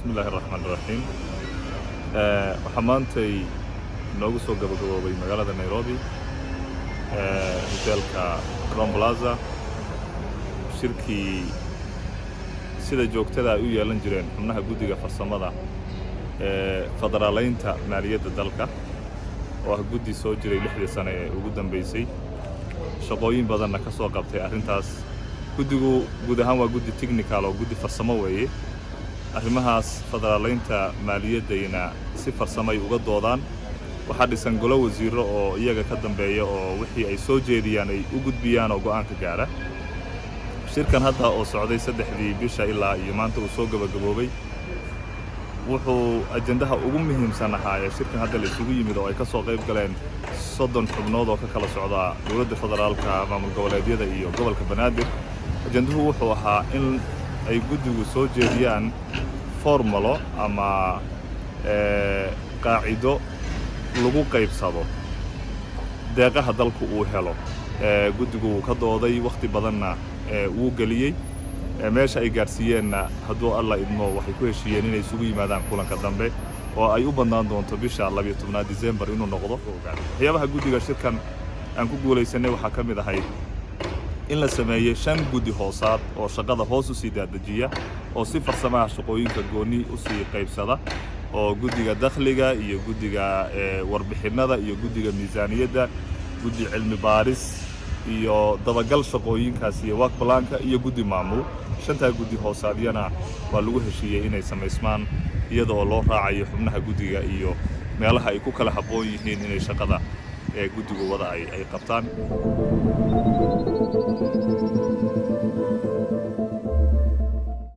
Bismillahi raxmaan raxiim. Waxaa maantay noogu soo gabagaboobay magaalada Nairobi, hoteelka Crowne Plaza, shirkii sida joogtada ay u yeelan jireen xubnaha guddiga farsamada ee federaaleynta maaliyadda dalka, oo ah guddi soo jiray 6dii sane ee ugu dambeysay, shaqooyin badanna ka soo qabtay arrintaas. Guddigu guud ahaan waa guddi technical oo guddi farsamo weeye. Arrimahaas federaaleynta maaliyaddayna si farsamay uga doodaan. Waxaa dhisan golo wasiiro oo iyaga ka dambeeya, oo wixii ay soo jeediyaan ay u gudbiyaan oo go'aanka gaara. Shirkan hadda oo socday 3dii bisha ilaa iyo maanta uu soo gabagaboobay, wuxuu ajendaha ugu muhiimsan ahaa ee shirkan hadda la isugu yimid, oo ay ka soo qayb galeen 30 xubnood oo ka kala socda dowladda federaalka, maamul goboleedyada iyo gobolka Banaadir, ajenduhu wuxuu ahaa in ay guddigu soo jeediyaan formulo ama qaacido lagu qaybsado deeqaha dalku uu helo. Guddigu wuu ka dooday, wakhti badanna wuu geliyey. Meesha ay gaadhsiiyeenna, hadduu Alla idmo, waxay ku heshiiyeen inay isugu yimaadaan kulanka dambe, oo ay u badnaan doonto bisha 12aad, December, inuu noqdo. Waxyaabaha guddiga shirkan aan ku guulaysanay waxaa ka mid ahayd in la sameeyey 5 guddi hoosaad oo shaqada hoos u sii daadajiya, oo si farsamaha shaqooyinka goonni u sii qaybsada, oo guddiga dakhliga iyo guddiga warbixinnada iyo guddiga miisaaniyadda, guddi cilmi baaris iyo dabagal shaqooyinkaas iyo work planka, iyo guddi maamul. 5taa guddi hoosaadyana waa lagu heshiiyey inay samaysmaan, iyada oo loo raacayo xubnaha guddiga iyo meelaha ay ku kala habboon yihiin inay shaqada ee guddigu wada ay qabtaan.